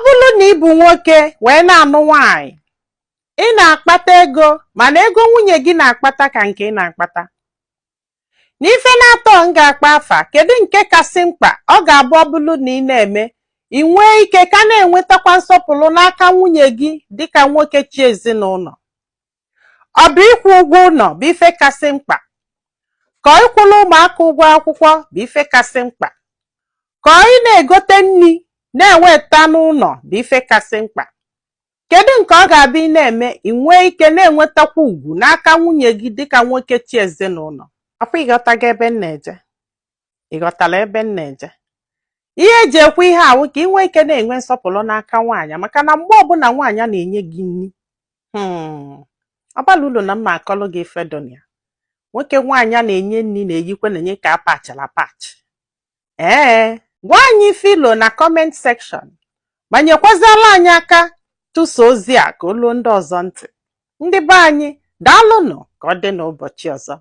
Bụrụ na ị bụ nwoke wee na-anụ nwaanyị, ị na-akpata ego, mana ego nwunye gị na-akpata ka nke ị na-akpata, n'ife na-atọ m ga-akpa afa, kedu nke kasị mkpa ọ ga-abụ ọ bụrụ na ị na-eme, ị nwee ike ka na-enwetakwa nsọpụrụ n'aka nwunye gị dịka nwoke chi ezinụlọ? Ọ bụ ịkwụ ụgwọ ụlọ bụ ife kasị mkpa, ka ịkwụrụ ụmụaka ụgwọ akwụkwọ bụ ife kasị mkpa, ka ị na-egote nri na-eweta n'ụlọ bụ ife kasị mkpa? Kedu nke ọ ga-abụ ị na-eme, ị nwee ike na-enwetakwa ugwu n'aka nwunye gị dịka nwoke chi ezinụlọ? Akwa ịghọtago ebe m na-eje? Ịghọtara ebe m na-eje? Ihe eji ekwu ihe awụ ka ị nwee ike na-enwe nsọpụrụ n'aka nwaanyị, maka na mgbe ọbụla nwaanyị na-enye gị nri, ọbala ulu na mma akọlụ gị ife dị na ya. Nwoke nwaanyị a na-enye nri na-eyikwe na-enye ka apachara apachi. Ee, gwa anyị filo na comment section, ma nyekwaziala anyị aka tụsa ozi a ka o luo ndị ọzọ ntị. Ndị be anyị, daalụnụ. Ka ọ dị n'ụbọchị ọzọ.